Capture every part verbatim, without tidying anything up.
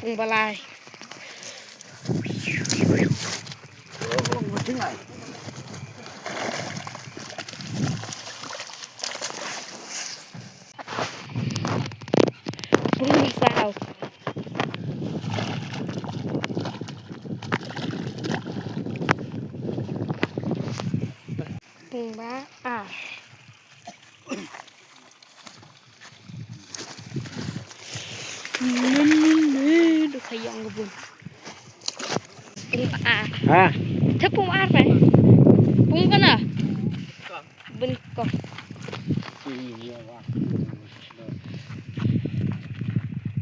Pung ba lai. Pung ba saw. Pung ba ar. Duk ha ïong ka bun. Pung ar. Ha? Te pung ar ne? Pung kane? Bun ko.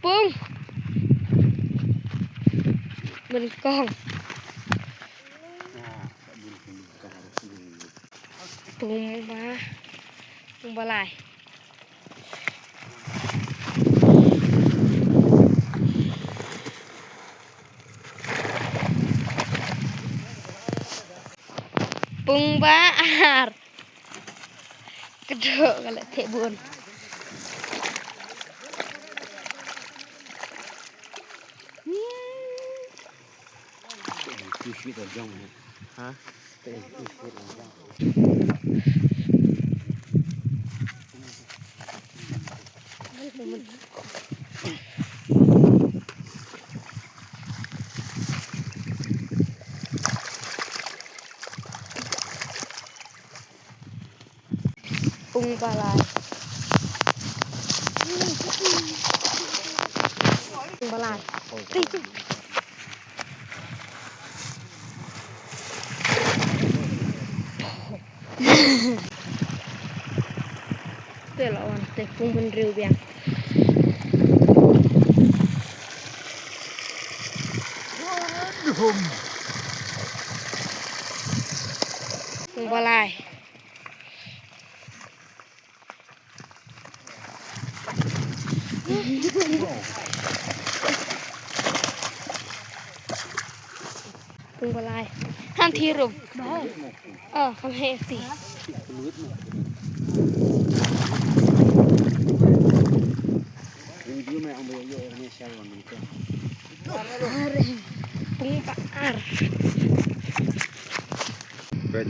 Pung. Bun ko. Pung ba, pung ba lai. Pung ba ar. Kdo ka la theh bun. Ha? Pung ba lai. Pung ba lai. Te la wan te pung bynriew biang. Pung ba lai. Pung ba lai. Han thi rum. Oh, kham heh ti. Pung ba ar. Peit.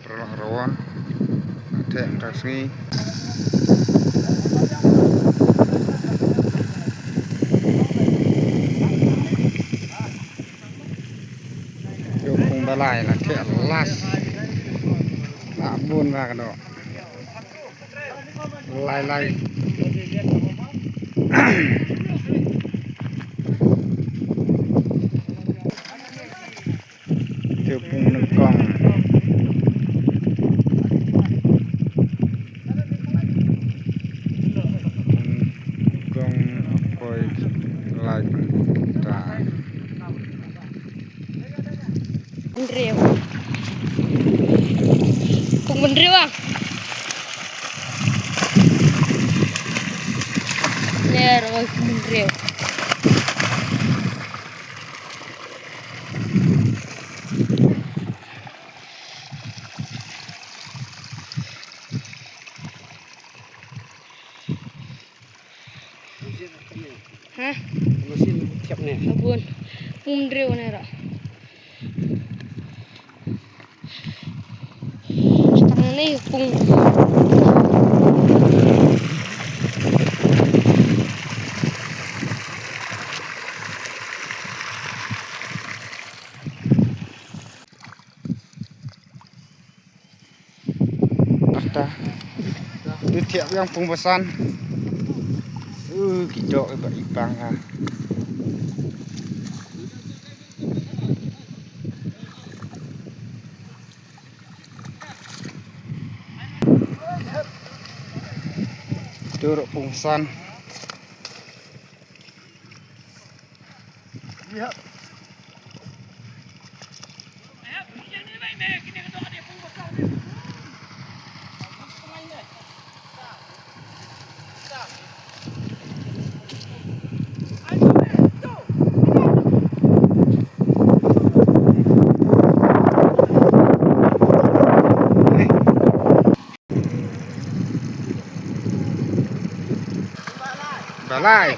Paralok rawon. Theh ka sngi. Ïoh pung ba lai la theh las. La bun ba ka doh. Lai lai. Te pung nyngkong. Nyngkong a poi lai kynta. Bynriew. Pung bynriew ah. Ne roi pung bynriew. Ha? Machine thiap ne. Abun. Pung bynriew ne ra. Tang ne pung. Asta. Dei thiah biang pung ba san. Uh, ki doh ba i pang ha. Dei ruh pung ba san. Ba lai.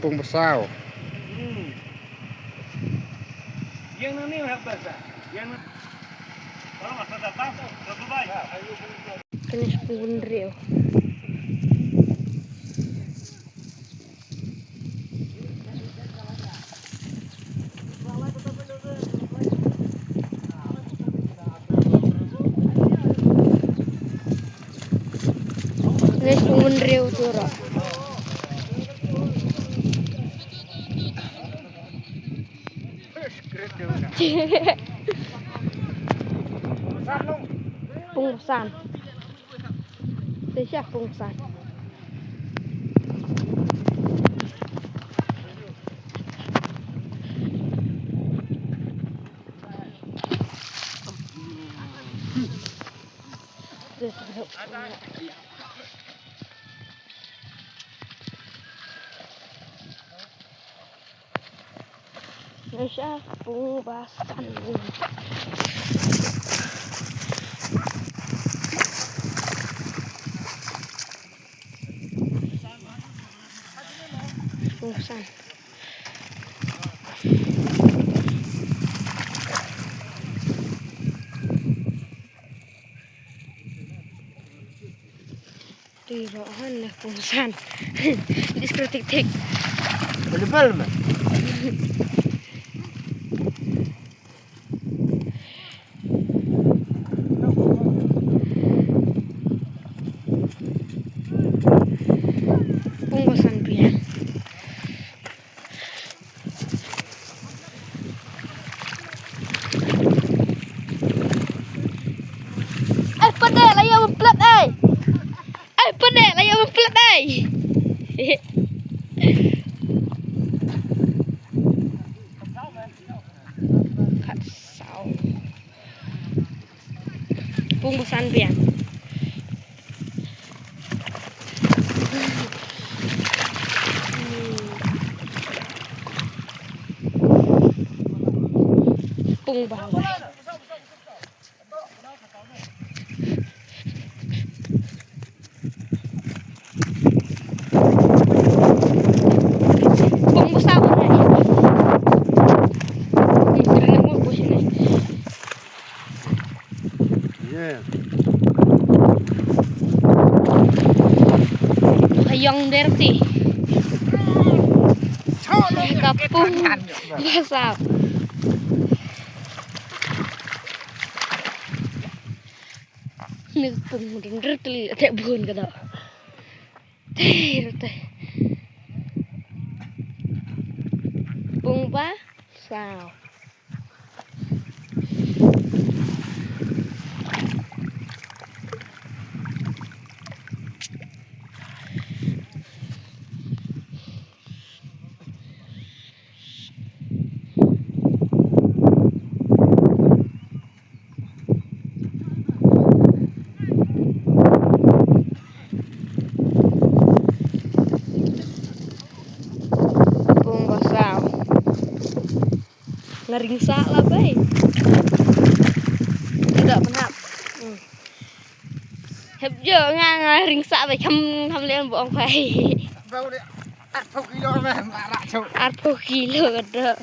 Pung ba saw. Kane shi pung ba hynriew. Kane shi pung ba hynriew tu ruh. Pung ba san. Te sha pung ba san. Ngai sha pung ba san. Pung ba san. Ti ro han ne pung ba san. Diskritik tik. Bel bel ma. Pung ba san biang. Ai pade la ïa plat ai. Ai pade la ïa plat ai. Khat saw. Pung ba san biang. Pung ba. Pung ba saw ne. Ni kren mo ko sini. Ye. Ayong derti. Ka pung ba saw. Ni pung dun rutli te bun ka da. Te te. Pung ba saw. Pung ba saw. Nga ring sah la bai. Tidak pernah. Hmm. Hep jo nga nga ring sah bai kham kham lem bong bai. Bau de arphew kilo me, ma la chu. Arphew kilo ka da.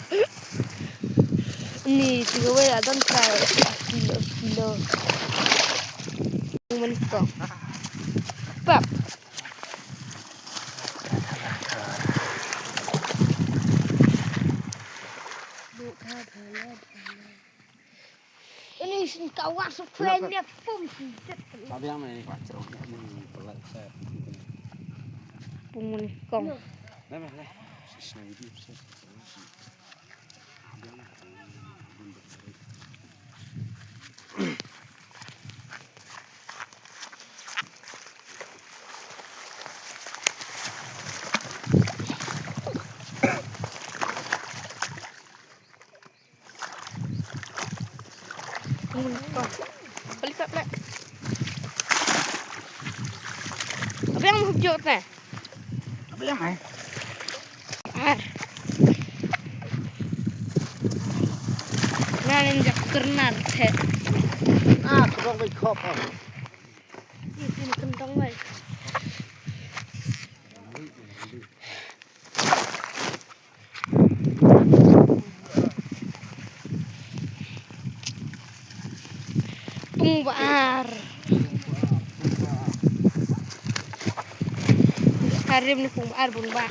Ni tu wei la don sa kilo kilo. Mun ko. Pap. Ini sin kawan su friend ne pum sin zet. Sabiang me ni kwa chong ni pelat sa. Pung mun kong. Nah, nah, nah. Sisna video sa. Balik kat pula. Apa yang mau hujung teh? Apa yang mai? Ar. Nga len jak kernar te. Ah, kebang bai khop ah. Ini kentang bai. Ar. Karim ni pung ar bun ba.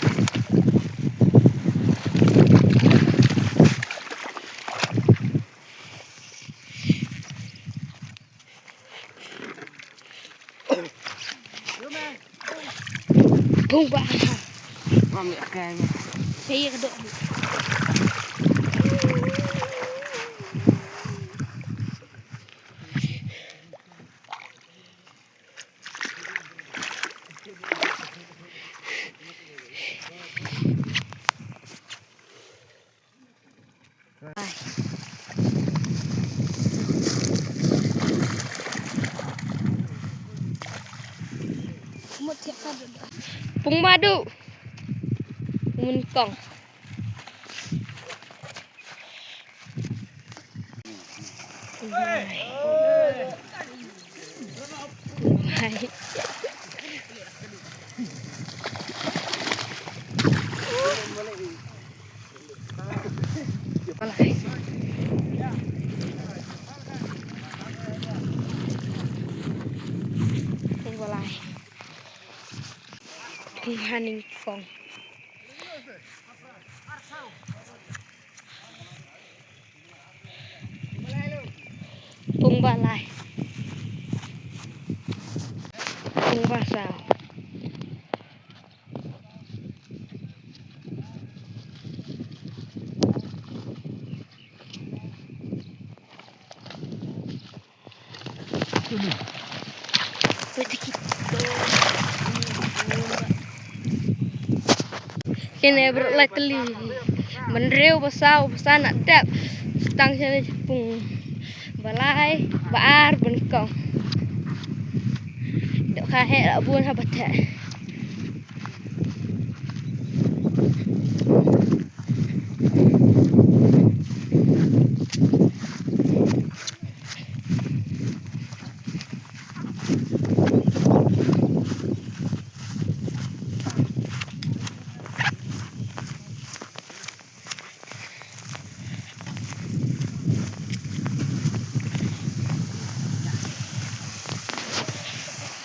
Pung ba. Ngam ya kai. Saya kedok. Pung madu. Mun kong. Walai. Walai. Pung haning kong. Pung ba lai. Pung ba saw. Kine brot lai tylli. Mynriew ba saw ba san na dep. Tang shane pung ba lai ba ar ban kong. Dok kha he la bun ha ba te.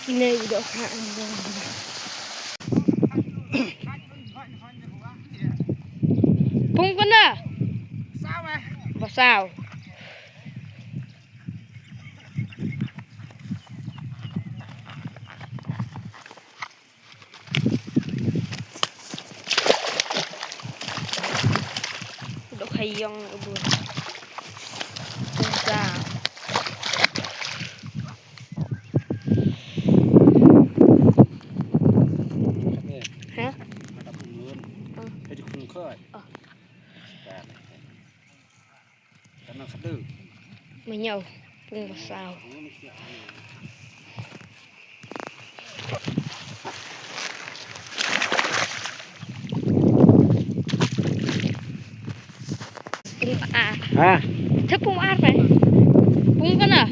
Kine i dok ha. Pung kane. Ba saw. Dok ha ïong u bun. Pung saw. Ha? Mynñiew, pung ba saw. Pung ar. Ha? Te pung ar ne. Pung kane.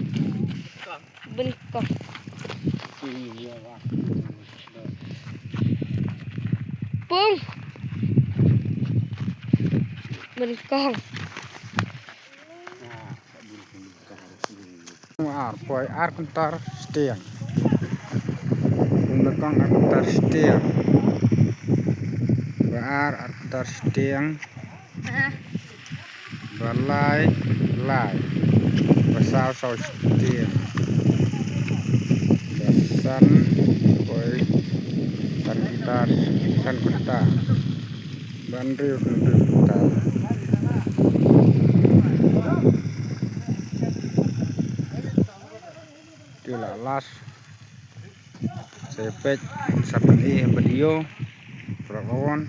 Ban kong. Pung. Ban kong. Ar poi ar kyntar shiteng. Pung ba kong ar kyntar shiteng. Ba ar ar kyntar shiteng. Ba lai lai. Ba saw saw shiteng. Ba san poi san kyntar san kyntar. Ba hynriew hynriew kyntar. Te la last. Sa ïa peit, sa pyni video. Prok on.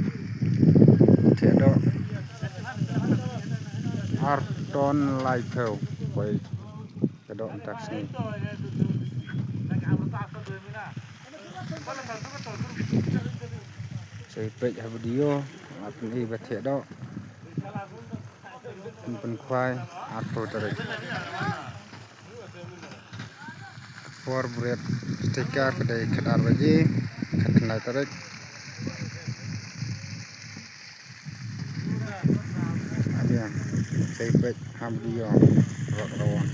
Thiah doh. Ar ton lai phew. Poi ka doh mynta ka sngi. Sa ïa peit ha video. Sa pyni ba thiah doh. Pynkhwai arphew tarik. Por bret stika ka dei khatar baje, khatkhyndai tarik. Abiang, sa ïa peit ha video. Rok rawon.